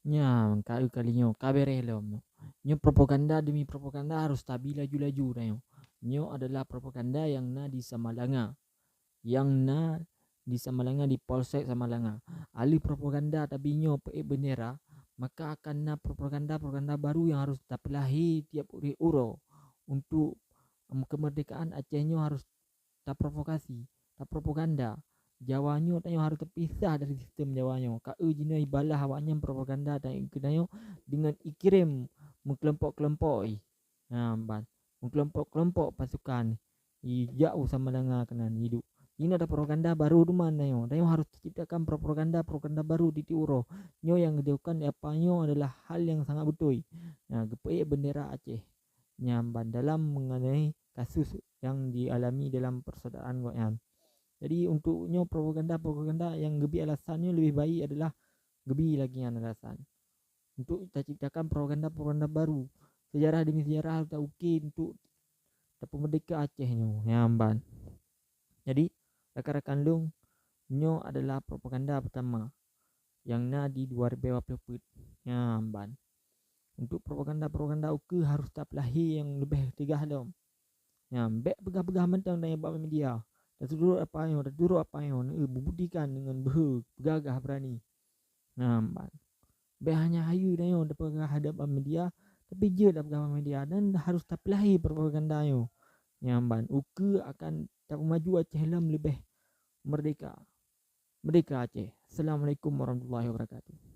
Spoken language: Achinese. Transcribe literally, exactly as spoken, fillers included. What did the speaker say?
Nyan, ka kali nyoe, ka beres lom. Nyoe propaganda demi propaganda harus tabi laju-laju tanyoe. Nyoe adalah propaganda nyang na di Samalanga. Nyang na di Samalanga, di Polsek Samalanga. Alih propaganda tabi nyoe peuék bendera, maka akan na propaganda-propaganda baru nyang harus tapeulahé tiep uroe untuk, em, kemerdekaan Aceh nyoe harus taprovokasi, tapropaganda. Jawa nyoe tanyoe harus teupisah dari sistem Jawa nyoe. Ka eu jinoe ibalah awaknyan propaganda dan keunayoe dengan ikirém meukelompok-kelompok ih. Nah, ban meukelompok-kelompok pasukan ijak u Samalanga keunan hidup. Inoe ada propaganda baru teuma tanyoe. Tanyoe harus terciptakan propaganda-propaganda baru di tiep uroe. Nyoe nyang geudeungoe apa nyoe adalah hal yang sangat beutôi. Nah, geupeuék bendera Aceh. Nyan ban dalam mengenai kasus yang dialami dalam persaudaraan gobnyan. Jadi untuk nyoe propaganda-propaganda yang geubi alasan nyoe lebih baik adalah geubi lagi nyan alasan. Untuk taciptakan propaganda-propaganda baru, sejarah demi sejarah harus taukir untuk tapeumerdeka Aceh nyoe. Nyan ban. Jadi rakan-rakan lôn, nyoe adalah propaganda pertama yang na di dua ribu dua puluh peuet. Nyan ban. Untuk propaganda-propaganda ukeue harus tapeulahé nyang leubeh teugah lom. Nyan, bék peugah-peugah mantong dan bak media. Taturot apa nyoe, taturot apa nyoe, eh, beubuktikan dengan beuhe, peugah-peugah berani. Nyan ban. Bék hanya hayeue tanyoe tapeugah hadap bak media, tapi jeuet tapeugah bak media dan harus tapeulahé propaganda nyoe. Nyan ban. Ukeue akan tapeumaju Aceh lom leubeh merdeka. Merdeka Aceh. Assalamualaikum warahmatullahi wabarakatuh.